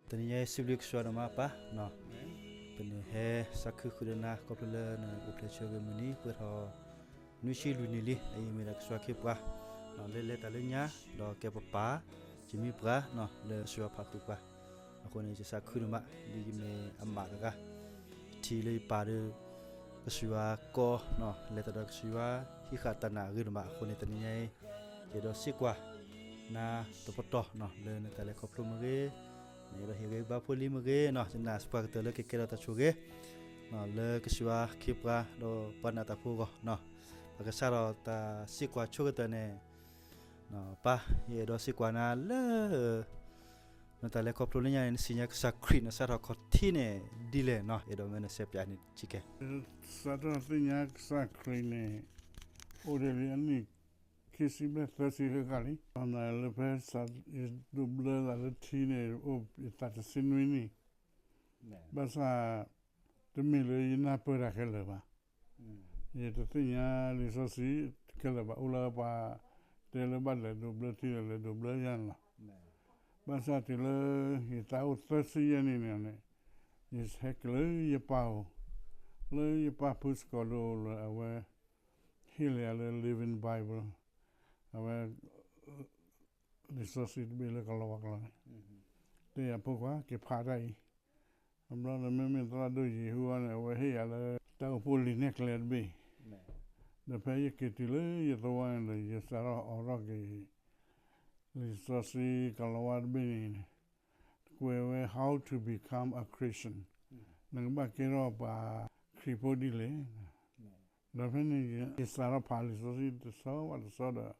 တနံၤညါအံၤ စံးဘျုးကစၢ်ယွၤဒိၣ်မးပၢ်, ပန့ၣ်ဟဲသးခုဃုာ်ဒီးနၤ ခီဖျိလၢနအိၣ်ဖျဲၣ်ဆၢက့ၤမုၢ်နံၤ ပှဲၤထီၣ် နွံဆံလွံၢ်နံၣ်လံ, အအံၤမ့ၢ်ဒၣ်ကစၢ်ခ့ပှၤ လၢလဲၤတၢ်လၢညါ ဒီးကဲပပၢ် ယမ့ၢ်ပှၤ လၢကစၢ်ယွၤဖးဃုာ်ပှၤ, အဃိန့ၣ် ယသးခုဒိၣ်မး ဒ်ယမ့ၢ်အမးတဂၤ ယထံၣ်လၢယပၢ်ဒီး ကစၢ်ယွၤကီ လဲၤတၢ်ဒီးကစၢ်ယွၤ ဟံးဃာ်တၢ်နာ်အဂ့ၢ်ဒိၣ်မး, အဃိန့ၣ် တနံၤညါအံၤ ယအဲၣ်ဒိးစံးကွၢ်နၤတပတီၢ် လၢနတၢ်လဲၤခီဖျိမ့ၢ်ဂ့ၤ, နအဲၣ်ဒိးဟ့ၣ်ဂံၢ်ဘါဖိလံမ့ၢ်ဂ့ၤ, ယနာ်စ့ၢ်ကီးကတၢၢ်လၢကကဲထီၣ်တၢ်ဆိၣ်ဂ့ၤ လၢကစၢ်ယွၤခ့ပှၤ ဒီးပှၤနာ်တၢ်ဖိအဂီၢ်, ပကစးထီၣ်တၢ်စံးကွၢ်ဆိကတၢၢ်န့ၣ်, ပၢ် ယအဲၣ်ဒိးစံးကွၢ်နၤလၢ နတၢ်လဲၤခီဖျိလၢညါန့ၣ် နစံးညါကစၢ်ခရံာ် နစးထီၣ်ခီၣ်ထံးန့ၣ် ဒ်လဲၣ်နီၤ, အဲၣ်ဒိးမ့ၢ်နစဲးပၠးန့ၣ်ဆံးကဲ. စးထီၣ်သ့ၣ်ညါကစၢ်ခရံာ်န့ၣ် အိၣ်ဒံးလံအနံၣ်ခံဆံဘျဲၣ်သၢဆံဃၣ်ဃၣ်လံ, ဘၣ်မနုၤလၢဖဲယဒိးဘျၢသးလၢထံန့ၣ် အိၣ်ယသးတဆံနွံနံၣ်, ဘၣ်ဆၣ် တမ့ၢ်လၢယနၢ်ပၢၢ်တၢ်ခဲလၢာ်ဘၣ်. ယတသ့ၣ်ညါလံာ်စီဆှံခဲလၢာ်ဘၣ်, အိၣ်လၢပှၤတဲလၢဘၣ်လဲၤဒိးဘျၢထံဒီး လဲၤဒိးဘျၢယၤန့ၣ်လီၤ. ဘၣ်ဆၣ်တုၤလၢယသးအိၣ်သၢဆံယဲၢ်နံၣ်န့ၣ်န့ၣ်, ယဟဲက့ၤလၢယပၢ်အိၣ်, လၢယပၢ်ဖုစကီၤဒိၣ်လၢအဝဲ ဟ့ၣ်လီၤယၤလၢ Living Bible, အဝဲ လံာ်စီဆှံတဘ့ၣ်လၢကလီၤဝါကျိာ်န့ၣ်, တဲယၤဖိခွါ က့ၤဖးတၢ်အံၤ, အဘျီဒီးမ့မ့ၢ်သရၣ်ဒိၣ်ယံၤဟူအီၤန့ၣ် အဝဲဟ့ၣ်ယၤလၢ တၢ်အိၣ်ဖှိၣ်လံာ်နဲၣ်ကျဲတဘ့ၣ်, ဒီးဖဲယက့ၤတုၤလၢယသဝီန့ၣ်ဒီး ယစးထီၣ်အိးထီၣ်က့ၤ လံာ်စီဆှံကလီၤဝါတဘ့ၣ်န့ၣ် ကွဲးဝဲ How to Become a Christian, နကဘၣ်ကဲထီၣ်ပှၤခရံာ်ဖိဒ်လဲၣ်. ဒီးဖဲန့ၣ် ယစးထီၣ်ဖးလံာ်စီဆှံတဆီဘၣ်တဆီ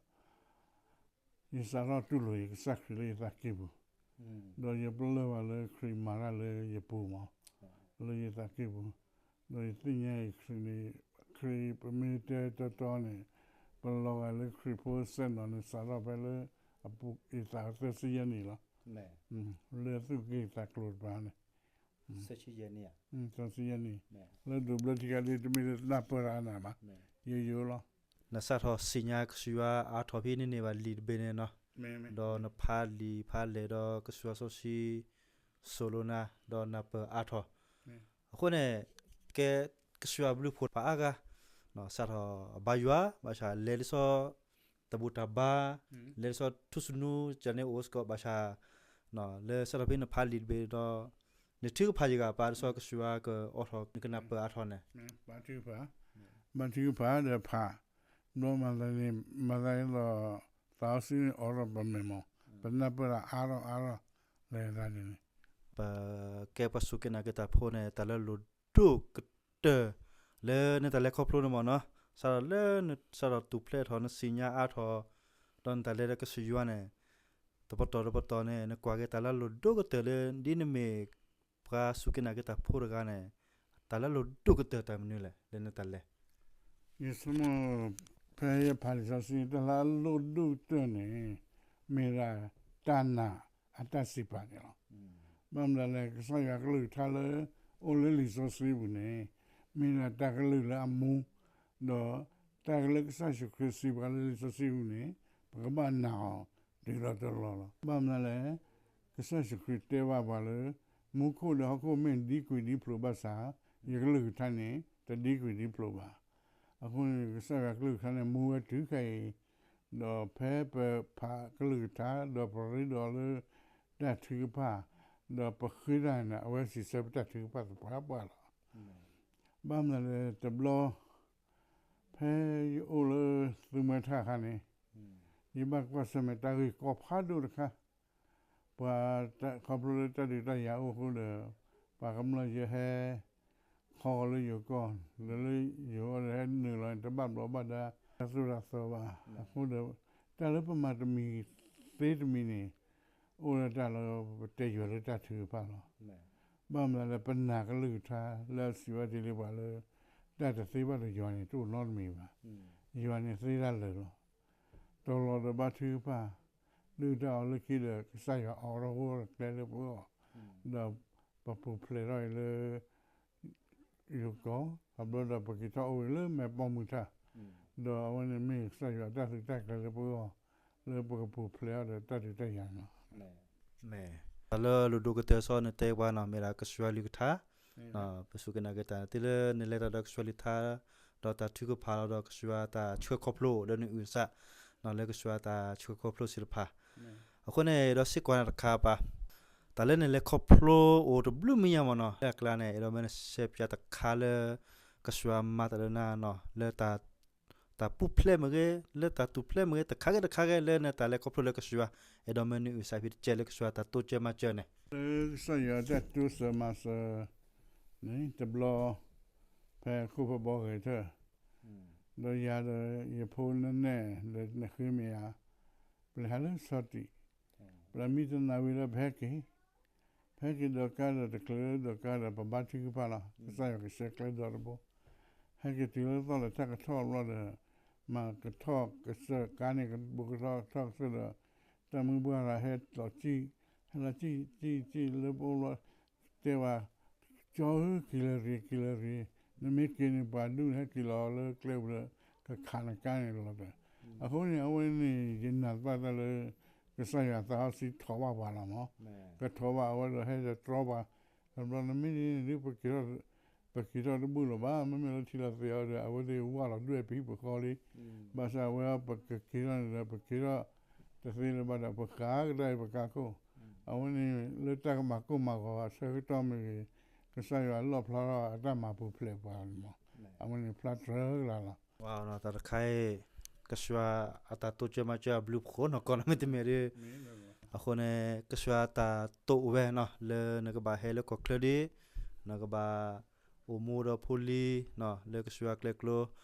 ဒီး ယစးထီၣ်တူၢ်လိာ်ယကစၢ်ခရံာ်လၢယသးကံၢ်ပူၤ, ဒီးယပလၢၢ်ဘၣ်လၢခရံာ်မၤတၢ်လၢယပူၤမး, လၢယသးကံၢ်ပူၤ, ဒီးယသ့ၣ်ညါအံၤခရံာ်န့ၣ်, ခရံာ်ပမ့ၢ်တဲတီတီန့ၣ်, ပလီၤဂာ်လၢခရံာ်ဖိစဲးနီၤန့ၣ် စးထီၣ်ဖဲလၢ အပူၤ ယသးသၢဆံယဲၢ်နံၣ်လီၤ. လၢသူၣ်က့ၣ်သးကျိၤတပၤန့ၣ် သၢဆံယဲၢ်နံၣ်, လၢဒိးဘျၢထံဂၤဒ်တမ့ၢ်လၢနၢ်ပၢၢ်တၢ်အနၢ်ဘၣ်, ယိယိလီၤ. နစးထီၣ်သ့ၣ်ညါကစၢ်ယွၤအါထီၣ်ဖဲနန့ၢ်ဘၣ်လံာ်တဘ့ၣ်န့ၣ်နီၤ, ဒီးနဖးလံာ်ဖးလဲၢ်ဒီးကစၢ်ယွၤစီဆှံစိၤလိနၤ, ဒီးနၢ်ပၢၢ်အါထီၣ်, အဃိန့ၣ် ကဲကစၢ်ယွၤဘျုးဖှိၣ်ပှၤအါဂၤ, စးထီၣ်ဘါယွၤ ဘၣ်ဆၣ်လဲၤဒ်သိး တဘူၣ်တၢ်ဘါ, လဲၤဒ်သိးထူသနူ ကန့ၣ်အိၣ်စ့ၢ်ကီး ဘၣ်ဆၣ် လၢစးထီၣ်ဖဲနဖးလံာ်တဘ့ၣ်ဒီး နထုကဖၣ်ယဂၤပၢ်ဒ်သိးကစၢ်ယွၤကအိးထီၣ် နကနၢ်ပၢၢ်အါထီၣ်န့ၣ်, ဘါထုကဖၣ်ဒီးဖး, ဘျီမၤသးန့ၣ် မၤသးဒ်သိး သးစီဆှံန့ၣ်အိးထီၣ်ပမဲာ်မး, ပနၢ်ပၢၢ်တၢ်အါထီၣ်အါထီၣ်လဲၤသးန့ၣ်, ပကဲပှၤစူၢ်က့ၤနာ်က့ၤတၢ်ဖိန့ၣ် တၢ်လၢလိၣ်ဒိၣ်ကတၢၢ် လၢနတၢ်လဲၤခီဖျိန့ၣ်မ့ၢ်နီၤ, စးထီၣ်လၢနစးထီၣ်ထူၣ်ဖျဲးထီၣ် နသ့ၣ်ညါအါထီၣ်, ဒီးနတၢ်လဲၤဒီးကစၢ်ယွၤန့ၣ် တပတီၢ်တပတီၢ်န့ၣ် နကွၢ်က့ၤတၢ်လၢလိၣ်ဒိၣ်ကတၢၢ်လၢ ဒ်နမ့ၢ်ပှၤစူၢ်က့ၤနာ်က့ၤတၢ်ဖိတဂၤန့ၣ်, တၢ်လၢလိၣ်ဒိၣ်ကတၢၢ်တၢ်မနုၤလဲၣ် လၢနတၢ်လဲၤ. ယဆိကမိၣ် ဖဲယဖးလံာ်စီဆှံ တၢ်လၢအလိၣ်ဒိၣ်ကတၢၢ်န့ၣ် မ့ၢ်ဒၣ်တၢ်နာ်အတၢ်စံးပာ်န့ၣ်လီၤ. ဘၣ်မနုၤလဲၣ် ကစၢ်ယွၤကလုၢ်ကထါလၢ အိၣ်လၢလံာ်စီဆှံပူၤန့ၣ် မ့ၢ်ဒၣ်တၢ်ကလုၢ်လၢအမူ, ဒီးတၢ်လၢကစၢ်ယ့ၣ်ၡူးခရံာ်စံးပာ်လၢလံာ်စီဆှံပူၤန့ၣ် ပကဘၣ်နာ်အီၤတုၤလီၤတီၤလီၤလီၤ. ဘၣ်မနုၤလဲၣ် ကစၢ်ယ့ၣ်ၡူးခရံာ်တဲဘၣ်ပှၤလၢ မူခိၣ်ဒီးဟီၣ်ခိၣ်မ့ၢ်ဒံကွံာ်ဒံဖျိးဘၣ်ဆၣ် ယကလုၢ်ကထါန့ၣ် တဒံကွံာ်ဒံဖျိးဘၣ်. အဃိန့ၣ် ကစၢ်ယွၤကလုၢ်ကထါန့ၣ် မူဝဲတုၤခဲအံၤ, ဒီးဖဲပဖးကလုၢ်ကထါ ဒီးပရ့ဒီးလၢတၢ်ထုကဖၣ်, ဒီးပဃ့တၢ်န့ၣ် အဝဲစံးဆၢပတၢ်ထုကဖၣ်သပှၢ်ပှၢ်လီၤ. ဘၣ်မနုၤလဲၣ် တဘျီ ဖဲယအိၣ်လၢသုးမွဲထၣ်အခါန့ၣ် ယဘၣ်ကွၢ်ဆၢၣ်မဲာ်တၢ်ဂ့ၢ်ကီဖးဒိၣ်တခါ, ပှၤခီဖျိလၢတၢ်ဒုးတၢ်ယၤအိၣ်အဃိဒီး ပှၤကမျၢၢ်ယဲဟဲ ခီဂီၤလၢယိၤကီၢ်, လၢလၢယိၤဒီးဟဲနုာ်လီၤန့ၣ် တဘၣ်ဘျီးဘၣ်ဒါ တၢ်သိၣ်တၢ်သီဘၣ်. အဃိဒီး တၢ်လၢပမၤတမံၤသ့တမံၤန့ၣ် အိၣ်ဒီးတၢ်လၢပတဲယွၤလၢတၢ်ထုကဖၣ်လီၤ. ဘၣ်မနုၤလဲၣ် ပနာ်ကလုၢ်ကထါလၢအစံးဘၣ်တ့ၢ်လံပှၤလၢ တၢ်တသ့ဘၣ်ဒီးယွၤန့ၣ် တအိၣ်နီတမံၤဘၣ်. ယွၤန့ၣ်သ့တၢ်လၢာ်လီၤ. တီၤလီၤဒီးဘါထုကဖၣ်, ဒုၣ်တၢ်အီၤလၢခံဒီး ကစၢ်ယွၤအိးထီၣ်ကျဲလၢပဂီၢ်, ဒီးပပူၤဖျဲးထီၣ်အံၤလၢ ယိၤကီၢ်, အဘျီဒီးပက့ၤထီၣ်အိၣ်ဝဲလၢမဲာ်ပိာ်မုၣ်ထၣ်, ဒီးအဝဲန့ၣ်မ့ၢ်ကစၢ်ယွၤအတၢ်သုးတၢ်ကျဲၤလၢပဂီၢ်, လၢပကပူၤဖျဲးအီၤဒီးတၢ်ဒုးတၢ်ယၤန့ၣ်လီၤ. မ့ၢ် တၢ်လၢလိၣ်ဒိၣ်ကတၢၢ်စီန့ၣ်တဲပှၤနီၤ မ့ၢ်ဒၣ်ကစၢ်ယွၤကလုၢ်ကထါ, ပစူၢ်က့ၤနာ်က့ၤတၢ်န့ၣ် တုၤလၢနလဲၤတၢ်ဒီးကစၢ်ယွၤကလုၢ်ကထါ, ဒီးတၢ်ထုကဖၣ်လီၤဒီး ကစၢ်ယွၤတၢ်ဆှၢခီဖျိအိၣ်လၢနအုၣ်နသး, လၢကစၢ်ယွၤတၢ်ဆှၢခီဖျိသ့ၣ်တဖၣ်. အဃိန့ၣ် အဲၣ်ဒိးစ့ၢ်ကီးနၤတခါပၢ်, တၢ်လၢနလဲၤခီဖျိအိၣ်တဘျုးမံၤညါမ့ၢ်နီၤ လၢအကျါန့ၣ် အဲၣ်ဒိးမ့ၢ်နရှဲပၠးတခါလၢ ကစၢ်ယွၤမၤတၢ်လၢနၤနီၤ လၢ တၢ်ပူၤဖျဲးမ့ၢ်ဂ့ၤ, လၢတၢ်ထူၣ်ဖျဲးမ့ၢ်ဂ့ၤ, တခါဂ့ၤတခါဂ့ၤ လၢနတၢ်လဲၤခီဖျိလၢကစၢ်ယွၤ, အဲၣ်ဒိးမ့ၢ်နအုၣ်သးဖဲတကဲးလၢကစၢ်ယွၤတၢ်တိစၢၤမၤစၢၤန့ၣ်, လၢကစၢ်ယွၤတၢ်တိစၢၤမၤစၢၤန့ၣ် တဘျီ ဖဲခိၣ်ဖဲဘီဂဲၤထၢၣ်, ဒီးယၤဒီးယဖိလၢနဲၣ် လၢနဃ့မ့ၢ်ယၤ, ပလဲၤဟးလၢဆီတံး, ပမံတနၣ်ဝံၤဒီးပဟဲက့ၤ ဖဲက့ၤဒီးကါဒီးတချုးဒီးကါဒီး ပဘါထုကဖၣ်လီၤ. ကစၢ်ယွၤကဆှၢကျဲဒီးတဘိ, ဟဲက့ၤတုၤလၢသီၣ်လဲၤထီၣ်ကထီၣ်ဘျီဒီး, မၤကထီၣ်ကစၢၢ်ကါန့ၣ် ကဘိးကထီၣ်ကထီၣ်ကစၢၢ်ဒီး, တၢ်မုၢ်ပှၢ်လီၤဟဲလီၤစံၣ်, ဟဲလီၤစံၣ်စံၣ်စံၣ်လၢပအိၣ်ဘျီ, တဲဝဲ, ကၠီဧၢ က့ၤလၢၤရံ က့ၤလၢၤရံ, နမ့ၢ်က့ၤန့ၣ် ပှၤဒူၣ်န့ၣ်ဟဲက့ၤလီၤလၢကျဲပူၤဒီး ကခးနကါန့ၣ်လီၤ. အဃိန့ၣ် အဝဲန့ၣ် ယနာ်သပှၢ်တၢ်လၢ ကစၢ်ယွၤသးစီဆှံထိးဘၣ်ပှၤလီၤမး, ကထိးဘၣ်အဝဲဒီးဟဲဒီးတြီပှၤ, တဘျီနမ့ၢ်ဒ်န့ၣ်ဒုး ပက့ၤထီၣ် ပက့ၤထီၣ်တဘူၣ်လၢၤဘၣ်, မ့မ့ၢ်လၢထံလီၤသ့ၣ်အီၤဒီး အဝဲသ့ၣ်ဝၢ်လီၤဒွဲၣ်ပဟံၣ်ပဃီလံ, ဘၣ်ဆၣ်အဝဲအီၤ ပကက့ၤထီၣ်န့ၣ်ဒီး ပက့ၤထီၣ်တသ့လၢၤဘၣ်ဒီး ပဃးကဒါအံၤပကါခိၣ်, အဝဲန့ၣ်လၢတၢ်ကမၤကိၢ်မၤဂီၤအဆၢကတီၢ်မ့ၢ်ဂ့ၤ, ကစၢ်ယွၤလီၣ်ဖျါထီၣ်အတၢ်မၤပူၤဖျဲးပှၤန့ၣ်မး, အဝဲန့ၣ်ဖျါတြၢကလါလီၤ. တၢ်တခါအံၤ ကစၢ်ယွၤအတၢ်တိစၢၤမၤစၢၤအဘျုးအဖှိၣ်နီၢ်ကီၢ်နီၢ်မ့တမ့ၢ်ဒီး, အဃိန့ၣ် ကစၢ်ယွၤတၢ်တိာ်အိၣ်ဝဲနီၤ လၢနကဘၣ်ဟဲလၢကီၢ်ချၢဒံး, နကဘၣ်အိၣ်မူဒီးဖိလံၤ လၢကစၢ်ယွၤကျဲကျိ,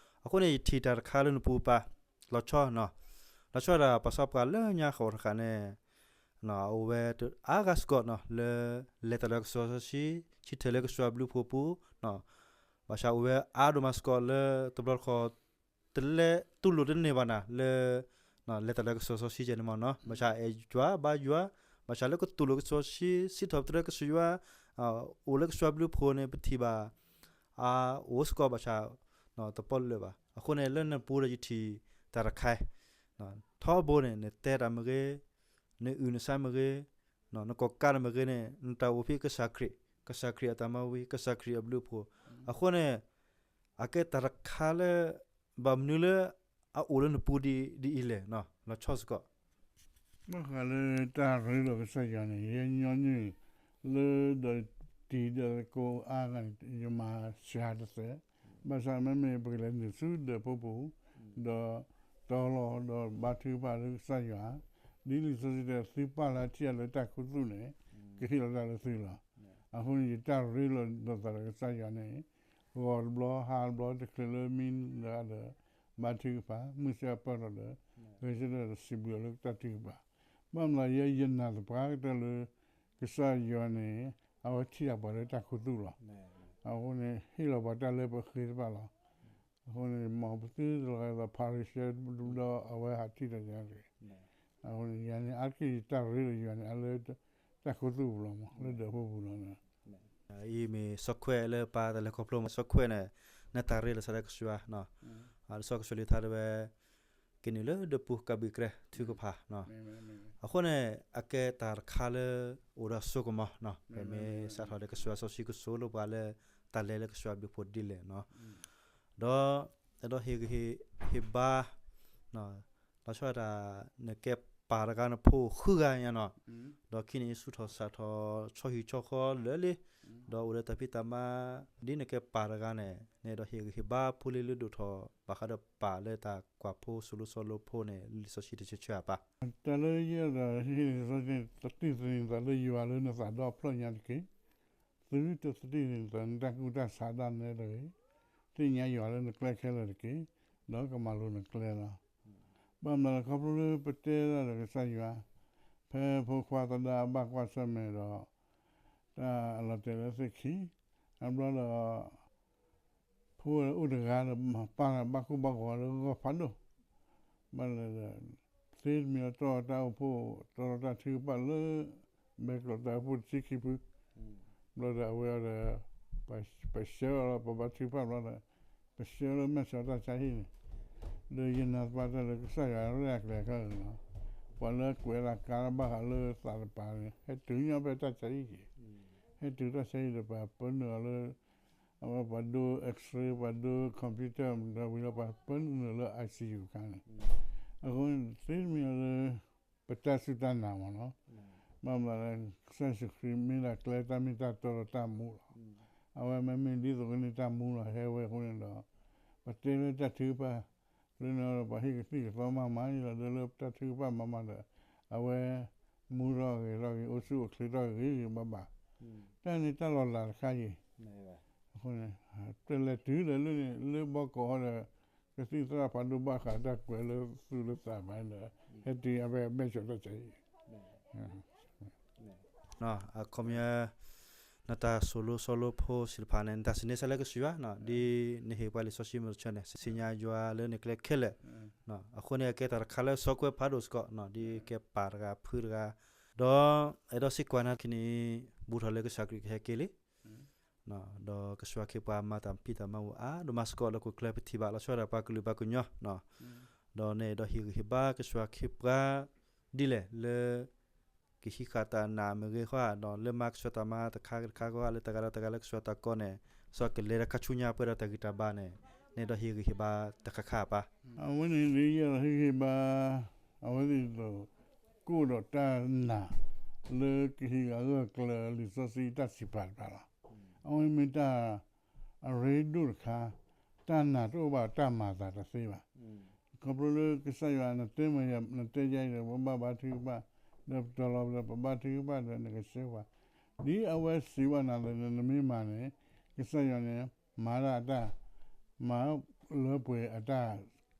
အဃိန့ၣ် ယထံၣ်တၢ်တခါလၢနပူၤပၢ် လီၤဆီနီၤ, လီၤဆီဒၣ်ပှၤစီပှၤလၢညါဃီတဃၣ်န့ၣ် အအိၣ်ဝဲအါဂၤစ့ၢ်ကီးနီၤ လၢလဲၤတၢ်လၢကစၢ်စီဆှံ ဆၢထၢၣ်လၢကစၢ်ယွၤဘျုးဖှိၣ်ပူၤ, ဘၣ်ဆၣ်အိၣ်ဝဲအါဒိၣ်မးစ့ၢ်ကီးလၢတဘျီတခီၣ် တလဲၤတူၢ်လိာ်တန့ၢ်ဘၣ်နၤ လၢ လဲၤတၢ်လၢကစၢ်စီဆှံကဲန့ၣ်မးနီၤ, ဘၣ်ဆၣ်အဲၣ်ယွၤဘါယွၤ, ဘၣ်ဆၣ်လၢကတူၢ်လိာ်ကစၢ်စီဆှံ စံးထီၣ်ပတြၢၤကစၢ်ယွၤ, အိၣ်လၢကစၢ်ယွၤဘျုးဖှိၣ်န့ၣ် ပထံၣ်ဘၣ် အအိၣ်စ့ၢ်ကီးဘၣ်ဆၣ် တပီၣ်လၢာ်ဘၣ်. အဃိန့ၣ် လၢနပူၤဒီးယထံၣ်တၢ်တခါ ထီဘိန့ၣ် နတဲတၢ်မ့ၢ်ဂ့ၤ, နအုၣ်နဆါမ့ၢ်ဂ့ၤ, နကိးကါတၢ်မ့ၢ်ဂ့ၤန့ၣ် နတၢ်အိၣ်ဖဲကစၢ်ခရံာ်, ကစၢ်ခရံာ်အတၢ်မၤဝံၤ ကစၢ်ခရံာ်အဘျုးအဖှိၣ်, အဃိန့ၣ် အကဲတၢ်တခါလၢ ဘၣ်မနုၤလၢအအိၣ်လၢနပူၤဒ်အံၤလဲၣ်, လီၤဆီစ့ၢ်ကီး. ဘၣ်ဃးလၢတၢ်ရ့လိာ်ကစၢ်ယွၤန့ၣ် ယညီနုၢ် လၢဒီးတံၤဒီးကိးအါဂၤန့ၣ် ယမၤစှၤတစဲး, ဘၣ်ဆၣ်မ့မ့ၢ်ပကလဲၤနုာ်ဆူဒၢးဖိပူၤ, ဒီးတီလီၤဒီးဘါထုကဖၣ်လၢကစၢ်ယွၤ, ဒ်လံာ်စီဆှံတဲ သုပာ်လၢထံၣ်အလၢတၢ်ခူသူၣ်န့ၣ် ကဟ့ၣ်လီၤတၢ်လၢသုလီၤ. အဃိန့ၣ် ယတၢ်ရ့လိာ်လိာ်သးဒီးကစၢ်ယွၤန့ၣ် ဂီၤတဘျီဟါတဘျီတချုးလၢမံဒီး ဘါထုကဖၣ် မုၢ်ဆ့ၣ်အပၢၢ်ထီၣ်ဒီး ဂဲၤဆၢထၢၣ်ဒီးစံးဘျုးအီၤလၢတၢ်ထုကဖၣ်, ဘၣ်မနုၤယဲယနာ်သပှၢ်ကတၢၢ်လၢ ကစၢ်ယွၤန့ၣ် အဝဲထံၣ်အပှၤလၢတၢ်ခူသူၣ်လီၤ. အဃိန့ၣ် ဟ့ၣ်လီၤပှၤတၢ်လၢပဃ့တဖၣ်လီၤ. အဃိန့ၣ် မ်ပသုတလီၤဂာ်ဒီး ဖၤရံၤၡဲ ဒီးအဝဲဟးထံၣ်တၢ်ယါဂ့ၤ, အဃိန့ၣ် ယၤန့ၣ် အါတက့ၢ်ယတၢ်ရ့လိာ်ယွၤန့ၣ် အလၢတၢ်ခူသူၣ်ပူၤလီၤမး လၢဒၢးဖိပူၤလီၤ. အံၤမ့ၢ်စီခွဲးလၢပၢ်တၢ်လဲၤခီဖျိမး စီခွဲးန့ၣ် နတၢ်ရ့လိာ်စးဒၣ်ကစၢ်ယွၤ, လံာ်စီဆှံကစၢ်ယွၤကလုၢ်ကထါတဲဝဲ ကနုာ်လၢဒၢးပူၤကးဘျုးကရဲ ထုကဖၣ်, အဃိန့ၣ် အကဲတၢ်တခါလၢ အိၣ်ဒီးစိကမီၤ, ပမ့ၢ်စးထီၣ်လၢကစၢ်ယွၤစီဆှံကစိၤလၢပှၤလၢတၢ်လဲၤလၢကစၢ်ယွၤဘျုးဖှိၣ်ဒ်လဲၣ်နီၤ, ဒီး အဲၣ်ဒိးဟ့ၣ်ဂံၢ်ဟ့ၣ်ဘါ လီၤဆီဒၣ်တၢ် နကဲပၢ်တဂၤနဖိဃုဂၤညါနီၤ, ဒီးခံန့ၣ်ဆူၣ်ထီၣ်စးထီၣ်ဆီဟံၣ်ဆီဃီလၢာ်လံ, ဒီးအိၣ်ဒီးတၢ်ဖံးတၢ်မၤ ဒ်နကဲပၢ်တဂၤန့ၣ် နအဲၣ်ဒိးဟ့ၣ်ဂံၢ်ဟ့ၣ်ဘါဖိလံၤလၢဒိၣ်ထီၣ်ဘၣ်ဃးဒီးပၢ်လၢတၢ်ကွၢ်ဖိစိၤလိၤစိၤလိၤဖိန့ၣ် လံာ်စီဆှံတဆၢဆၢအပၢ်. တၢ်လၢယအဲၣ်ဒိးဟ့ၣ်ဂံၢ်ဟ့ၣ်ဘါ သတိသန့ၤသးလၢယွၤလၢနသးဒီဖျၢၣ်ညါတက့ၢ်. သုတသတိသန့ၤသးလၢနတၢ်ကူၣ်တၢ်ဆးဒၣ်နဲတဂ့ၤ, သ့ၣ်ညါယွၤလၢနကျဲခဲလၢာ်တက့ၢ်, ဒီးကမၤလိၤနကျဲလီၤ. ဘၣ်မနုၤလဲၣ် ခီဖျိလၢပတဲဒၣ်ဒီးကစၢ်ယွၤ, ဖဲဖိခွါသဒါအဘၣ်ကွၢ်ဆၢၣ်မဲာ်ဒီး တၢ်အလီၤတဲာ်လၢသ့ၣ်ခံ, အဘျီဒီး ဖိအိၣ်တဂၤဒီး ပၢ်ဘၣ်ကိၢ်ဘၣ်ဂီၤလၢဂီၢ်ဖးဒိၣ်, ဘၣ်လဲၣ်ဒီး သ့တမံၤလၢတီၢ်တၢ်အိၣ်ဖှိၣ် တီၢ်တၢ်ထုကဖၣ်လၢ ဘဲကျိးတၢ်အိၣ်ဖှိၣ်တဆံခံဖု, ဘျီဒီးအဝဲအီၤဒီး ပဆှၢအီၤလီၤ ပဘါထုကဖၣ်ဘျီဒီး ပဆှၢလၢမဲာ်ဆှးတၢ်ဆါဟံၣ်န့ၣ်, ဒီးယနာ်သပှၢ်တၢၢ်လၢကစၢ်ယွၤရဲၣ်အကျဲၤခဲလၢာ်လီၤ. ပှၤလၢကွဲးလၢကါဘၣ်ဃးလၢသးတပၤန့ၣ် ဟဲတုၤညီဖဲတၢ်ဆါဟံၣ်က့ၤ, ဟဲတုၤတၢ်ဆါဟံၣ်ဒီး ပှၤပၢနုာ်အီၤလၢ အဝဲပှၤဒိ X-ray ပှၤဒိ computer ဒီးဝံၤလီၤ ပှၤပၢနုာ်လၢ I C U အခါန့ၣ်, အဃိန့ၣ် သ့တမံၤလၢ ပတၢ်စူၢ်တၢ်နာ်မ့ၢ်နီၤ, ဘၣ်မနုၤလဲၣ် ကစၢ်ယ့ၣ်ၡူးခရံာ်မ့ၢ်ဒၣ်ကျဲတၢ်မ့ၢ်တၢ်တီဒီးတၢ်မူလီၤ. အဝဲမ့မ့ၢ်ဒ်သိးကန့ၢ်တၢ်မူလီၤ ဟဲဝဲအဃိန့ၣ်ဒီး ပတဲလၢတၢ်ထုကဖၣ် လၢန့ၣ်ဒီး ပှၤဟ့ၣ်ကသံၣ်ကသီမၤမၤန့ၣ်လီၤ ဒီးလၢတၢ်ထုကဖၣ်မၤမၤဒီး အဝဲ မူထီၣ်ဂဲၤထီၣ်ဂ့ၤ အိၣ်ဆူၣ်အိၣ်ချ့ထီၣ်ဂ့ၤဂ့ၤဘၣ်ဘၣ်, တၢ်န့ၣ်တၢ်လီၤလးတခါအံၤ, အဃိန့ၣ် တလဲၤတုၤဒီးလၢန့ၣ် လၢဘီကီးဒီး ကသံၣ်သရၣ်ဖးဒိၣ်ဘၣ်ဃးတၢ်ကွဲးလၢသူၣ်လၢသးဘၣ်ဒီး ဟဲတုၤအဝဲမဲာ်ဆှးတၢ်ဆါအံၤ အခီပညီ နတၢ်သိၣ်လိဆီလိဖိသ့ၣ်တဖၣ်န့ၣ် နတၢ်စံးန့ၢ်စ့ၢ်လၢကစၢ်ယွၤ ဒ်နဟ့ၣ်ပှၤလံာ်စီဆှံမုၢ်တဆၢန့ၣ် သ့ၣ်ညါယွၤလၢနကျဲခဲလၢာ်, အဃိန့ၣ် အကဲတၢ်တခါလၢစီၤကွဲးဖးဒိၣ်စ့ၢ်ကီး ဒ်ကဲပၢ်တဂၤဖုတဂၤ, ဒီးအဲၣ်ဒိးစံးကွၢ်နၤခံနံၤ ဘူးထီၣ်လၢကစၢ်ခရံာ်ကဟဲက့ၤလံ ဒီးကစၢ်ခရံာ်ပှၤမၤတၢ်ဖံးတၢ်မၤအိၣ်အါဒိၣ်မးစ့ၢ်ကီးလၢဟီၣ်ခိၣ်ချၢပထံၣ်ဘၣ်လီၤဆီဒၣ်တၢ်ပှၤကလုာ်ပှၤကညီ, ဒီးနအဲၣ်ဒိးဟ့ၣ်ဂံၢ်ဟ့ၣ်ဘါကစၢ်ခရံာ်ပှၤဒ်လဲၣ်လၢ ကဟံးဃာ်တၢ်နာ်မ့ၢ်ဂ့ၤဃီဧါ ဒီးလၢမၤကစၢ်တၢ်မၤတခါတခါဃီဧါ လၢတၢ်ဂၤဒီးတၢ်ဂၤလၢကစၢ်တၢ်ကိးန့ၣ် စီၤကလဲၤတၢ်ခါဆူညါပှဲၤဒီးတၢ်ဂံၢ်တၢ်ဘါန့ၣ် နအဲၣ်ဒိးဟ့ၣ်ဂံၢ်ဟ့ၣ်ဘါတၢ်ခါခါပၢ် အဝဲန့ၣ်ဒ်ယအဲၣ်ဒိးဟ့ၣ်ဂံၢ်ဟ့ၣ်ဘါ အဝဲသ့ၣ်ဒ်သိး ကအိၣ်ဒီးတၢ်နာ် လၢကဟံးဂၢၢ်ကျၢၤလံာ်စီဆှံတၢ်စံးပာ်တဖၣ်လီၤ. အဝဲမ့ၢ်တၢ် အရ့ဒိၣ်တခါ, တၢ်နာ်တအိၣ်ဘၣ်တၢ်မၤအသးတသ့ဘၣ်. ခီဖျိလၢကစၢ်ယွၤနတဲမ့ၢ်ယၤ နတဲယၤအံၤဒီး ပဘၣ်ဘါထုကဖၣ်, ဒီးပတီၤလီၤဒီးပဘါထုကဖၣ်ဒီးနကဆှၢပှၤ, ဒ်အဝဲစံးဘၣ်နၤလၢနမ့ၢ်မၤန့ၣ် ကစၢ်ယွၤန့ၣ် မၤဒၣ်အတၢ် မၤလၢပှဲၤအတၢ်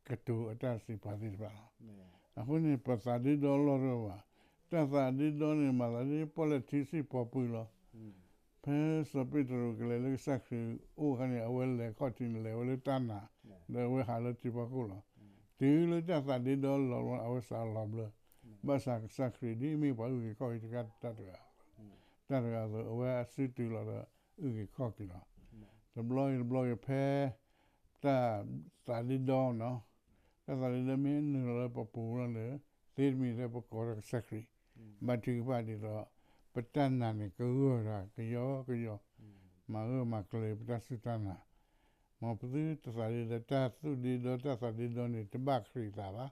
ကတိၤအတၢ်စံးပာ်သ့ၣ်တဖၣ်လီၤ. အဃိန့ၣ် ပသးဒ့ဒီလီၢ်တအိၣ်ဘၣ်. တၢ်သးဒ့ဒီန့ၣ် မၤသးဒ်ပီၣ်လဲၣ်ထံစ့ၣ်ပီၤပူၤလီၤ. ဖဲစီၤပ့းတရူးကလဲၤလၢကစၢ်ခရံာ်အိၣ်အခါန့ၣ် အဝဲလဲၤခီၣ်ထံးန့ၣ်လဲၤဝဲလၢတၢ်နာ်, ဒီးအဝဲဟးလၢထံဖီခိၣ်လီၤ. တုၤလၢတၢ်သးဒ့ဒီလီၤလီၤ အဝဲစးလီၤဘျၢ, ဘၣ်ဆၣ်ကစၢ်ခရံာ်ဒ်အမ့ၢ်ပှၤအုၣ်က့ၤခီၣ်က့ၤတဂၤတၢ်တဂၤ, တၢ်တဂၤအသိး အဝဲအစုတုၤလီၤဒီး အုၣ်က့ၤခီၣ်က့ၤလီၤ. တဘျီဂ့ၤတဘျီဂ့ၤဖဲ တၢ်သးဒ့ဒီနီၤ, တၢ်သးဒ့ဒီမ့ၢ်နုာ်လီၤလၢပပူၤလီၤန့ၣ် သ့တမံၤလၢပကိးဒီးကစၢ်ခရံာ်, ဘါထုကဖၣ်ဒ်သိး ပတၢ်နာ်န့ၣ်ကဂၢၢ်တၢ်ကယီကယီ, မၤဂၢၢ်မၤကျၢၤပတၢ်စူၢ်တၢ်နာ်, မ်ပသုတသးဒ့ဒီ တၢ်သူၣ်ဒ့ဒီတၢ်သးဒ့ဒီန့ၣ် တဘၣ်ခရံာ်သးဘၣ်,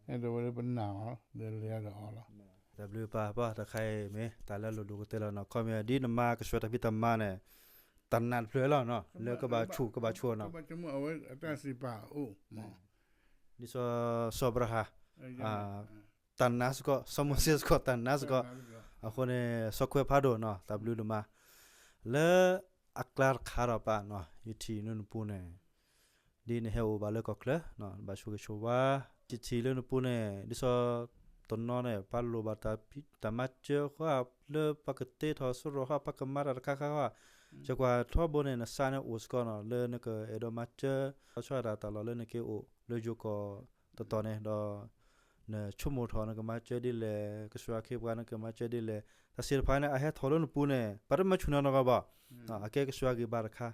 အဲၣ်ဒိးဝဲလၢပနာ်အီၤ ဒီးလဲၤဒီးအီၤလီၤ. တၢ်ဘျုးပၢ်ပၢ်တခါအံၤမ့ၢ် တၢ်လၢအလိၣ်ဒိၣ်ကတၢၢ်လီၤနီၤ ခီမ့ၢ်ဒ်နမၤကစၢ်တၢ်ဖံးတၢ်မၤန့ၣ် တၢ်နာ်တဖျၢၣ်လီၤနီၤ လၢကဘၣ်ဆူၣ်ကဘၣ်ဆူၣ်နီၤ အဝဲအတၢ်စံးပာ်အိၣ်မး ဒ်စီၤစီၤအၤဘြၤဟၣ် တၢ်နာ်စ့ၢ်ကီး စီၤမိၤၡ့စ့ၢ်ကီး တၢ်နာ်စ့ၢ်ကီး အဃိန့ၣ် စီၤကွဲးဖးဒိၣ်နီၤ တၢ်ဘျုးဒိၣ်မး လၢအကျါတခါဒီးပၢ်နီၤ ယထံၣ်လၢနပူၤန့ၣ် ဒ်နဟဲအိၣ်ဘၣ်လၢကီၢ်ချၢ ဘၣ်ဆိၣ်ဂ့ၤဆိၣ်ဝါ ယထံၣ်လၢနပူၤန့ၣ် ဒ်စီၤတနီၤန့ၣ် ပလိၣ်ဘၣ်တၢ်မၤစၢၤဃီ လၢပကတ့ထီၣ်စိရိၤဃီ ပကမၤတၢ်တခါခါဃီ ယကွၢ်ထီဘိန့ၣ် နသးန့ၣ်အိၣ်စ့ၢ်ကီးနီၤ လၢနကအဲၣ်ဒိးမၤစၢၤ လီၤဆီဒၣ်တၢ်လီၢ်လၢနက့ၤအိၣ်လၢယိၤကီၢ်တတီၤန့ၣ်ဒီး နဆိကမိၣ်ထီၣ်နကမၤစၢၤဒ်လဲၣ် ကစၢ်ခရံာ်ပှၤနကမၤစၢၤဒ်လဲၣ် တၢ်သ့ၣ်တဖၣ်န့ၣ် အဟဲထီၣ်လၢနပူၤန့ၣ် ပတမၤဆူၣ်နီတဂၤဘၣ် အကဲကစၢ်ဂံၢ်ဘါတခါ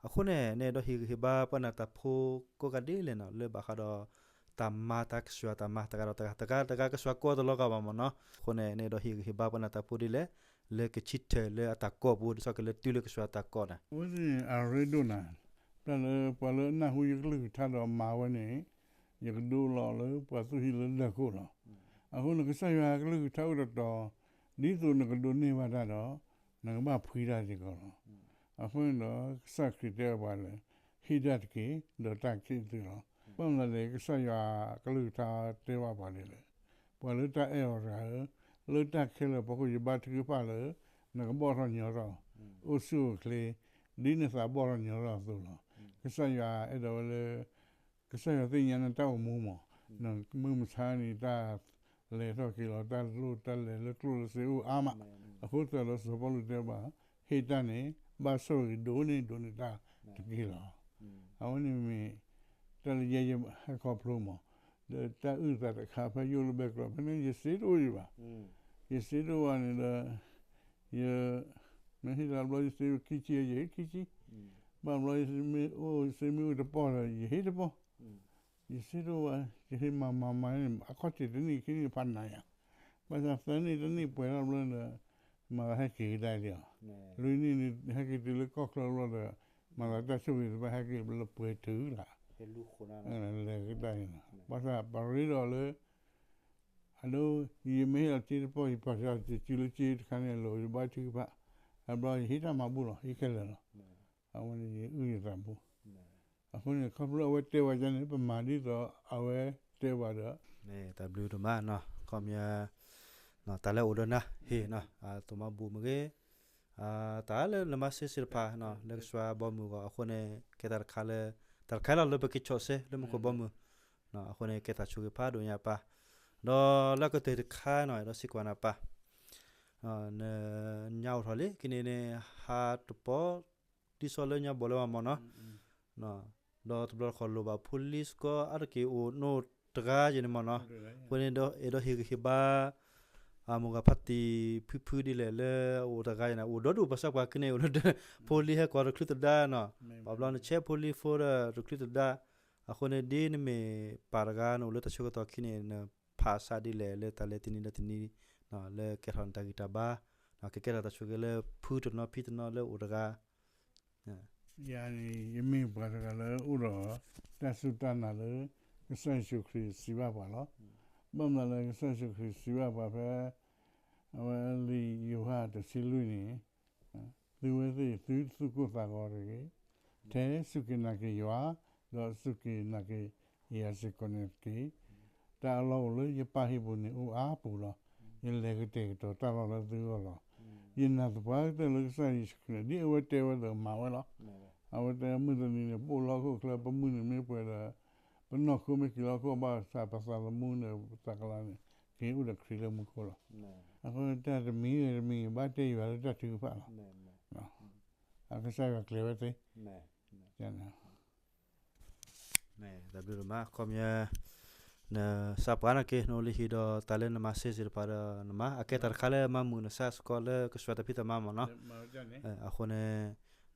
အဃိန့ၣ် နအဲၣ်ဒိးဟ့ၣ်ဂံၢ်ဟ့ၣ်ဘါပှၤနၢ်တၢ်ဖိကိးဂၤဒဲးလဲၣ်နီၤ လၢဘၣ်ဃးဒီး တၢ်မၤတၢ်ကစၢ်တၢ်မၤတဂၤဒီးတဂၤ တဂၤတဂၤကစၢ်ကိးတလီၤဂာ်ဘၣ်မ့ၢ်နီၤ အဃိန့ၣ် နအဲၣ်ဒိးဟ့ၣ်ဂံၢ်ဟ့ၣ်ဘါပှၤနၢ်တၢ်ဖိဒ်လဲၣ် လၢကဆံထၢၣ်လၢအတၢ်ကိးပူၤ ဒ်သိးကလဲၤတုၤလၢကစၢ်တၢ်ကိးန့ၣ် အဝဲသ့ၣ်န့ၣ် အရ့ဒိၣ်နၤ, တၢ်လၢပှၤလၢအနၢ်ဟူယကလုၢ်ကထါဒီးမၤဝဲန့ၣ် ယကဒိလီၤလၢပှၤသူၣ်ဟံၣ်လၢဒၢးခိၣ်လီၤ. အဃိန့ၣ် ကစၢ်ယွၤကလုၢ်ကထါအိၣ်တတီၤ ဒ်သိးနကဒိးန့ၢ်ဘၣ်တၢ်ဒီး နကဘၣ်ဖှံတၢ်စ့ၢ်ကီးလီၤ. အဃိန့ၣ်ဒီး ကစၢ်ခရံာ်တဲပှၤလၢ ဟ့ၣ်တၢ်တက့ၢ် ဒီးတၢ်ကဟ့ၣ်သုလီၤ. ဘၣ်မနုၤလဲၣ် ကစၢ်ယွၤကလုၢ်ကထါတဲဘၣ်ပှၤဒ်လဲၣ် ပှၤလၢတၢ်အဲၣ်အီၤတဂၤဧၢ, လၢတၢ်ခဲလၢာ်အဖီခိၣ် ယဘါထုကဖၣ်လၢ နကဘီၣ်ထီၣ်ညီထီၣ်, အိၣ်ဆူၣ်အိၣ်ချ့, ဒ်နသးဘီၣ်ထီၣ်ညီထီၣ်အသိးလီၤ. ကစၢ်ယွၤအဲၣ်ဒိးဝဲလၢ ကစၢ်ယွၤသ့ၣ်ညါနတၢ်အိၣ်မူမး, နမုၢ်မဆါန့ၣ် တၢ်လဲၤထီၣ်က့ၤလီၤ, တၢ်လိၣ်တၢ်လဲၤလၢကျိၣ်လၢစ့အိၣ်အါမး, အဃိသတးဒီးစီၤပီလူးတဲဘၣ်, ဟ့ၣ်တၢ်န့ၣ် ဘၣ်ဆိၣ်ဂ့ၤဒိၣ်န့ၢ်ဒိၣ်န့ၢ်တၢ်တက့ၢ်လီၤ. အဝဲန့ၣ်မ့ၢ် တၢ်လၢယဲယဟဲခီဖျိမး, ဒီးတၢ်အုၣ်သးတခါဖဲယအိၣ်လၢဘဲကျိး ဖဲန့ၣ် ယစ့တအိၣ်ယံၤဘၣ်, ယစ့တအိၣ်ဘၣ်န့ၣ်ဒီး ယ မ့ၢ်ဟ့ၣ်တၢ်ဘျီ ယစ့အိၣ်ခံဆံ ယဟ့ၣ်ခံဆံ, ဘၣ်ဘျီ ယစ့မ့ၢ်အိၣ်တပီၢ်ဒီး ယဟ့ၣ်တပီၢ်, ယစ့တအိၣ်ဘၣ်, ယဟ့ၣ်မၤမၤမၤန့ၣ် အခီၣ်ထံးတနံၣ်ခံနံၣ်ဖးနးယၤ, ဘၣ်ဆၣ်သၢနံၣ်တနံၣ်ပှဲၤထီၣ်ဘျီဒီး မၤသးဟဲက့ၤကဒါလံလီၤ. လွံၢ်နံၣ်န့ၣ် ဟဲက့ၤတုၤလၢကီၢ်ချၢဘျီဒီး မၤသးတၢ်ဆိၣ်ဂ့ၤတဘၣ်ဟဲက့ၤလၢပှဲၤတုၤလၢ် လဲၤကဒါန့ၣ်လီၤ. ဘၣ်ဆၣ်ပရ့ဒီးလၢ အဒိ ယမ့ၢ်ဟ့ၣ်လီၤစ့တပီၢ် ယပာ်စၢၤယစုလၢစ့တခါန့ၣ် အလိၤယဘါထုကဖၣ်, အဘျီယဟ့ၣ်တၢ်မၤဘူၣ်လီၤ ဟ့ၣ်ခဲလၢာ်လီၤ. အဝဲန့ၣ်ယအုၣ်ယသးဘူၣ်. အဃိန့ၣ် ခီဖျိအဝဲတဲဝဲဒ်န့ၣ် ပမၤဒ်သိးအဝဲတဲဝဲဒီး တၢ်ဘျုးဒိၣ်မးနီၤ ခီပညီ တၢ်လၢအိၣ်ဒီးနၤဟ့ၣ်နီၤ အသိးမၤဘူၣ်မ့ၢ်ဂ့ၤ တၢ်လၢနမၤစ့စ့ၢ်တဖၣ် လၢကစၢ်ဘီမုၢ်အဂီၢ် အဃိန့ၣ် ကဲတၢ်တခါလၢ တၢ်တခါလီၤလၢပက့ၤဆီၣ်စဲလၢမူခိၣ်ဘီမုၢ်, အဃိန့ၣ် ကဲတၢ်ဆိၣ်ဂ့ၤဖးဒိၣ်ညါပၢ်, ဒီးလၢကတၢၢ်တခါနီၤ အဲၣ်ဒိးစံးကွၢ်နၤပၢ်, နညါအိၣ်ထီၣ်လံ ကန့ၣ်န့ၣ် ဟးတပီၢ် ဒ်သိးလၢညါဘီၣ်လၢမၤမီၢ်နီၤ ဒီးတဘျီတခီၣ်လိၣ်ဘၣ်ဖိလံစ့ၢ်ကီး အါတက့ၢ်အိၣ်နအိၣ်တဂၤယဲန့ၣ်မီၢ်နီၤ, အဃိန့ၣ်ဒီးအဲၣ်ဒိးဟ့ၣ်ဂံၢ်ဟ့ၣ်ဘါ အမိၢ်ဂၤဖါတံၢ်ဖုဖုဒ်လဲၣ်လၢအိၣ်တဂၤယဲန့ၣ် အိၣ်ဒီဒူၣ်ပှၤသးပှၢ်ကန့ၣ် အိၣ်လၢ ဖိလံဟဲကွၢ်တချုးသဒါနီၤ, ဘၣ်ဘျီနဆဲးဖိလံဖိဒီးတချုးသဒါ, အဃိန့ၣ်ဒ်နမ့ၢ်ပၢ်တဂၤ နအိၣ်လၢတၢ်ဆၢကတီၢ်ခံန့ၣ် နဖးစးဒ်လဲၣ်လၢတၢ်လဲၤတနံၤဒီးတနံၤ လၢကဲထီၣ်နတၢ်ဂံၢ်တၢ်ဘါ, ကကဲထီၣ်တၢ်ဆိၣ်ဂ့ၤလၢဖုတနီၤဖံတနီၤလၢအိၣ်တဂၤ ယၤန့ၣ် ယမ့ၢ်ပှၤတဂၤလၢအိၣ်ဒီး တၢ်စူၢ်တၢ်နာ်လၢ ကစၢ်ယ့ၣ်ၡူးခရံာ်စံးဘၣ်ပှၤလီၤ. ဘၣ်မနုၤလၢကစၢ်ယ့ၣ်ၡူးခရံာ်စံးဘၣ်ပှၤဖဲ အဝဲလံာ်ယိၤဟၣ်တဆံလွံၢ်န့ၣ်, သုဝဲသ့ၣ် သုသူၣ်ကိၢ်သးဂီၤတဂ့ၤ, ထဲစူၢ်က့ၤနာ်က့ၤယွၤ, ဒီးစူၢ်က့ၤနာ်က့ၤယၤစ့ၢ်ကီးန့ၣ်တက့ၢ်. တၢ်အလီၢ်အိၣ်လၢယပၢ်ဟံၣ်ပူၤန့ၣ် အိၣ်အါပူၤလီၤ. ယလဲၤကတဲာ်ကတီၤတၢ်လီၢ်လၢသုဂီၢ်လီၤ. ယနာ်သပှၢ်ကတၢၢ်လၢကစၢ်ယ့ၣ်ၡူးခရံာ်န့ၣ် ဒ်အဝဲတဲဝဲဒီးမၤဝဲလီၤ. အဝဲတဲမုၢ်တနံၤန့ၣ် ပအိၣ်လၢဟီၣ်ခိၣ်ချၢ ပမုၢ်နံၤမ့ၢ်ပှဲၤဒီး ပနီၢ်ခိမ့ၢ်က့ၤလၢဟီၣ်ခိၣ်ဘၣ်ဆၣ် ပသးသမူန့ၣ် ပသးကလၤန့ၣ် က့ၤအိၣ်ဒီးခရံာ်လၢမူခိၣ်လီၤ. အဃိတၢ်တမံၤဂ့ၤတမံၤဂ့ၤ ဘၣ်တဲယွၤလၢတၢ်ထုကဖၣ်လီၤ. အကစၢ်ယွၤကျဲၤဝဲသ့ တၢ်ဘျုးဒိၣ်မး ခီပညီ နသးပှၢ်နာ်က့ နအိၣ်လၢဟံၣ်ဒီးတၢ်လၢနမၤစ့စ့ၢ်တဖၣ်ဒီး နမၤ အကဲတၢ်တခါလၢမၤမုာ်နသးစ့ၢ်ကီးလၢကစၢ်တၢ်ဖံးတၢ်မၤမ့ၢ်နီၤ. အဃိန့ၣ်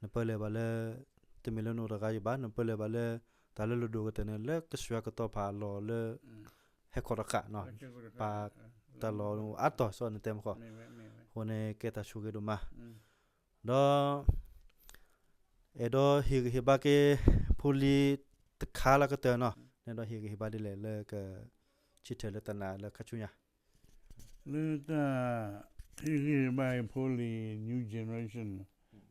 နပၢၢ်လၢၤဘၣ်လၢ တမ့ၢ်လၢနအိၣ်တဂၤယဘၣ် နပၢၢ်လၢၤဘၣ်လၢ တၢ်လၢလိၣ်ဒိၣ်ကတၢၢ်န့ၣ် လၢကစၢ်ကတီၤဖးလီၤလၢ ဟဲခီၣ်တဃာ်နီၤ ပာ်တၢ်လီၢ်အါတီၢ်စီနတဲမ့ၢ်ဃီ အဃိန့ၣ်ကဲတၢ်ဆိၣ်ဂ့ၤဒိၣ်မး ဒီး အဲၣ်ဒိးဟ့ၣ်ဂံၢ်ဟ့ၣ်ဘါက့ၤ ဖိလံၤတခါလၢကတၢၢ်နီၤ နအဲၣ်ဒိးဟ့ၣ်ဂံၢ်ဟ့ၣ်ဘါဒ်လဲၣ်လၢက ဆၢထၢၣ်လၢတၢ်နာ်လၢခါဆူညါ လၢတၢ်ဟ့ၣ်ဂံၢ်ဟ့ၣ်ဘါအံၤ ဖိလံၤ new generation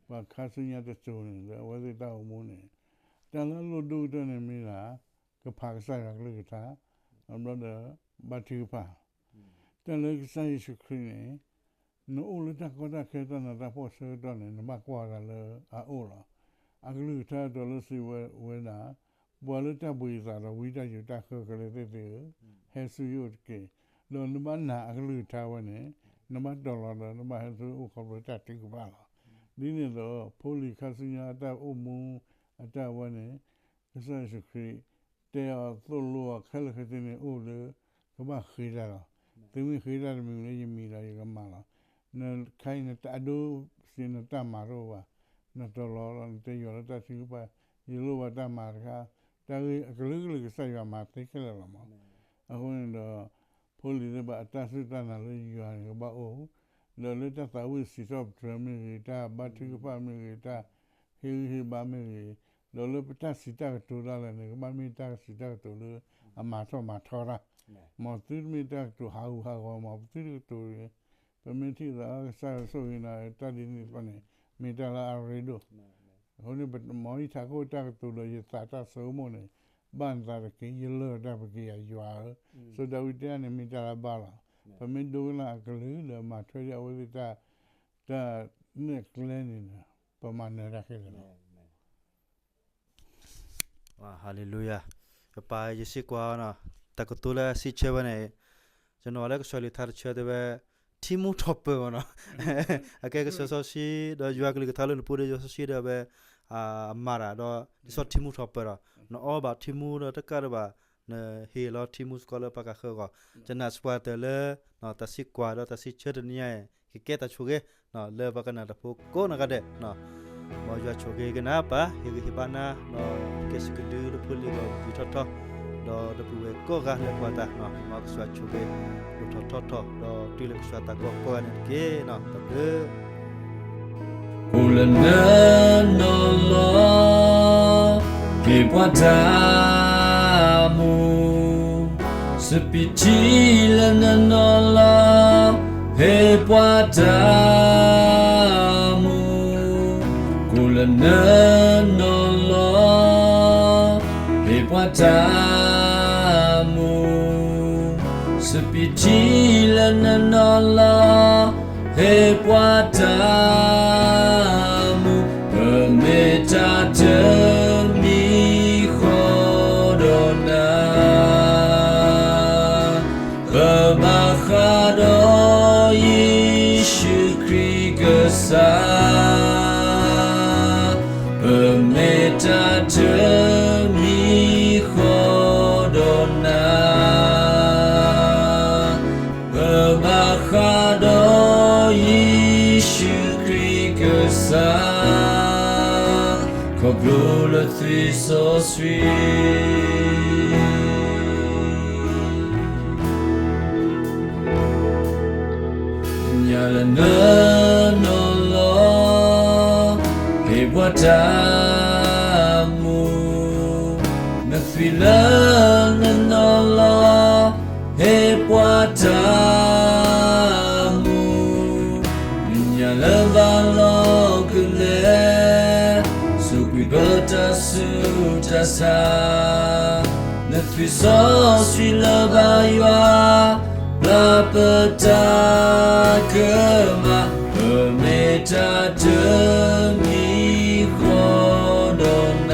ပှၤခါဆူညါတစိၤန့ၣ် လၢအဝဲသ့ၣ်တၢ်အိၣ်မူန့ၣ် တၢ်လၢအလိၣ်ဒိၣ်ကတၢၢ်န့ၣ်မ့ၢ်ဒၣ် ကဖးကစၢ်ယွၤကလုၢ်ကထါ အဘျီဒီး ဘါထုကဖၣ် တၢ်လၢကစၢ်ယ့ၣ်ၡူးခရံာ်န့ၣ် နအိၣ်လၢတၢ်ကီတၢ်ခဲတၢ်နးတၢ်ဖှီၣ်ဆၢကတီၢ်န့ၣ် နဘၣ်ကွၢ်တၢ်လၢအအိၣ်လီၤ. အကလုၢ်ကထါအတီၤလၢစံးဝဲဒၣ် ပှၤလၢတၢ်ဘှံးအသးဒီးဝံတၢ်ယိးတၢ်ဃၢကလဲာ်သ့ၣ်သ့ၣ်ဧၢ, ဟဲဆူယအိၣ်တက့ၢ်. ဒီးနဘၣ်နာ်အကလုၢ်ကထါဝဲန့ၣ် နဘၣ်တီၤလီၤဒီးနဘၣ်ဟဲဆူအိၣ်ခီဖျိတၢ်ထုကဖၣ်လီၤ. ဒ်န့ၣ်အသိး ဖိလံၤခါဆူညါအတၢ်အိၣ်မူအတၢ်ဝဲန့ၣ် ကစၢ်ယ့ၣ်ၡူးခရံာ် တဲအီၤသိၣ်လိအီၤခဲလၢာ်ခဲဆ့န့ၣ်အိၣ်လၢ ကဘၣ်ဃ့တၢ်လီၤ. သုမ့ၢ်ဃ့တၢ်တမံၤလၢယမံၤဒီးယကမၤလီၤ. နခါအံၤနတၢ်အဒိစ့ၢ်နတၢ်မၤတအိၣ်ဘၣ်. နတီၤလီၤလီၤ နတဲယွၤလၢတၢ်ထုကဖၣ် ယလိၣ်ဘၣ်တၢ်မၤတခါ တၢ်ဂ့ၢ်အကလုာ်ကလုာ်ကစၢ်ယွၤမၤသ့ခဲလၢာ်လီၤမး. အဃိန့ၣ်ဒီး ဖိလံၤသ့ၣ်တဖၣ်အတၢ်စူၢ်တၢ်နာ်လၢယွၤန့ၣ် ကဘၣ်အိၣ်, ဒီးလၢတၢ်သးဝံၣ်စံးထီၣ်ပတြၢၤမ့ၢ်ဂ့ၤ, တၢ်ဘါထုကဖၣ်မ့ၢ်ဂ့ၤ, တၢ်ဟ့ၣ်ဂံၢ်ဟ့ၣ်ဘါမ့ၢ်ဂ့ၤ, ဒီးလၢပတၢ်စံးတၢ်ကတိၤဒၣ်လဲာ်န့ၣ် ကဘၣ်မ့ၢ်တၢ်စံးတၢ်ကတိၤလၢအမၤထီၣ်မၤထီတၢ်, မ်သုတမ့ၢ်တၢ်ကတိၤဟးဂူာ်ဟးဂီၤ မ်ပသုတကတိၤ ပမ့ၢ်ထံၣ်သးကစၢ်ယွၤဆိၣ်ဂ့ၤနၤ တၢ်ဒ်န့ၣ်တဖၣ်န့ၣ် မ့ၢ်တၢ်လၢအရ့ဒိၣ်. အဃိန့ၣ် မ်ယထးခိၣ်တၢ်ကတိၤဒီးယသးတၢ်ဆိကမိၣ်န့ၣ် ဘၣ်နသးတက့ၢ် ယလၢၢ်တၢ်ပက့ၤယၤယွၤဧၢ, စီၤဒၤဝံးတဲန့ၣ် မ့ၢ်တၢ်လၢဘါလီၤ. ပမ့ၢ်ဒိကနၣ်အကလုၢ်ဒီးမၤထွဲဒ်အဝဲသ့ၣ်တၢ် တၢ်နဲၣ်ကျဲန့ၣ်ဒီး ပမၤနၢၤတၢ်ခဲလၢာ်လီၤ. ဟၤလ့လူယၤ, ယပၢ်ယစံးကွၢ်နီၤ, တၢ်ကတိၤလၢအစံးဆၢဝဲန့ၣ်, ယနီၣ်လၢကစၢ်ယွၤကလုၢ်ကထါတဆၢတဲဝဲ, ထံမူထီၣ်ပၢၢ်မးနီၤ, အကဲကစၢ်စီဆှံ ဒီးယွၤကလုၢ်ကထါလၢနပူၤဒီးယွၤစီဆှံဒီးဝဲ အမၤတၢ်ဒီး ဒ်သိးထံမူထီၣ်ပၢၢ်ဒီး နအီဘၣ်ထံမူဒီးတကးဒံးဘၣ် နဟ့ၣ်လီၤထံမူစ့ၢ်ကီးလၢပှၤဂၤဃၢၤအဂီၢ်, ယနာ်စ့ၢ်ကီးတၢ်လၢ တၢ်စံးကွၢ်ဒီးတၢ်စံးဆၢတနံၤညါအံၤ ကကဲတၢ်ဆိၣ်ဂ့ၤ လၢပှၤကနၣ်တၢ်ဖိကိးနီၢ်ဂၤဒဲး, မ်ယွၤဆိၣ်ဂ့ၤက့ၤနၤပၢ် ဟ့ၣ်ဂံၢ်ဟ့ၣ်ဘါနၤ ဒီးကဲစူၢ်ကဒုလၢဖိလံၤအဂီၢ် ယံာ်ထီၣ်ထီၣ် ဒီးဒီပုၢ်ဝဲၢ်ကိးဂၤလၢကွၢ်တၢ်န့ၣ် မ်ကစၢ်ဆိၣ်ဂ့ၤ ဒိၣ်ထီၣ်ထီထီၣ် ဒီးတုၤလၢကစၢ်တၢ်ကိးကိးဂၤန့ၣ်တက့ၢ်န့ၣ် တၢ်ဘျုး အိၣ်လၢနနီၢ်လီၤ ဟ့ၣ်ပှၤတၢ်မူ, စပံးထံလၢနနီၢ်လီၤ ဟ့ၣ်ပှၤတၢ်မူ, ကိၣ်လၢနနီၢ်လီၤ ဟ့ၣ်ပှၤတၢ်မူ, စပံးထံလၢနနီၢ်လီၤ ဟ့ၣ်ပှၤတၢ်မူ, ပမ့ၢ်တၢ်တမံၤဃီဒီးနၤ ပဘၣ်ဃးဒီးယ့ၣ်ၡူးခရံာ်ကစၢ်, ပမ့ၢ်တၢ်တမံၤဃီဒီးနၤ, ပဘၣ်ဃးဒီးယ့ၣ်ၡူးခရံာ်ကစၢ်, ခီဖျိလၢသွံၣ်စီဆှံ ညါလၢနနီၢ်လီၤ ဟ့ၣ်ပှၤတၢ်မူ, နသွံၣ်လၢနနီၢ်လီၤ ဟ့ၣ်ပှၤတၢ်မူ, နညၣ်လၢဘၣ်လီၢ်ကလဲၤ စူးကွံာ်ပတၢ်ဆူးတၢ်ဆါ, နသွံၣ်စီဆှံလၢဘၣ်ယွၤ ပျၢ်ပတၢ်ကမၣ်, ပမ့ၢ်တၢ်တမံၤဃီဒီးန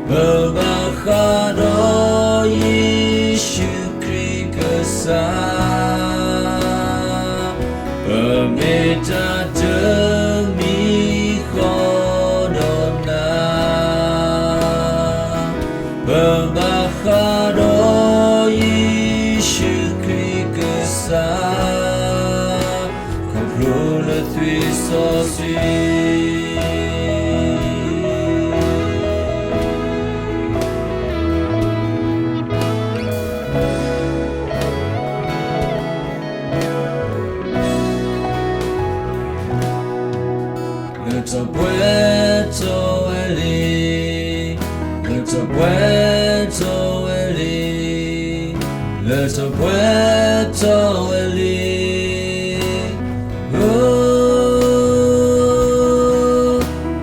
ၤ, ပဘၣ်ဃးဒီးယ့ၣ်ၡူးခရံာ်ကစၢ်, ပမ့ၢ်တၢ်တမံၤဃီဒီးနၤ, ပဘၣ်ဃးဒီးယ့ၣ်ၡူးခရံာ်ကစၢ်, ခီဖျိလၢသွံၣ်စီဆှံ လၢထီၣ်ပှဲၤထီၣ်ဝဲလံ, လၢထီၣ်ပှဲၤထီၣ်ဝဲလံ, လၢထီၣ်ပှဲၤထီၣ်ဝဲလံ,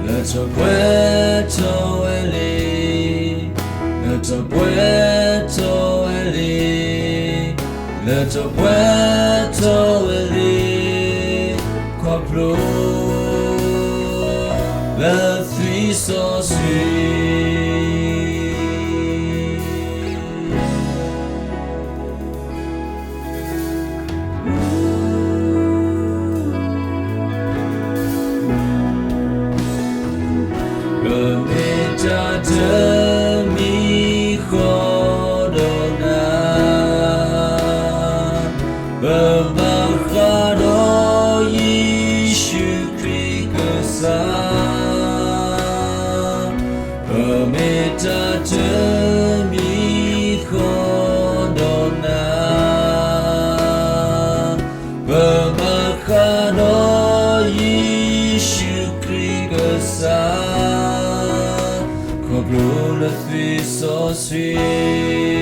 လၢထီၣ်ပှဲၤထီၣ်ဝဲလံ, လၢထီၣ်ပှဲၤထီၣ်ဝဲလံ, လၢထီၣ်ပှဲၤထီၣ်ဝဲလံ, ခီဖျိ လၢသွံၣ်စီဆှံ ပမ့ၢ်တၢ်တမံၤဃီဒီးနၤ, ပဘၣ်ဃးဒီးယ့ၣ်ၡူးခရံာ်ကစၢ်, ပမ့ၢ်တၢ်တမံၤဃီဒီးနၤ, ပဘၣ်ဃးဒီးယ့ၣ်ၡူးခရံာ်ကစၢ်, ခီဖျိလၢသွံၣ်စီဆှံ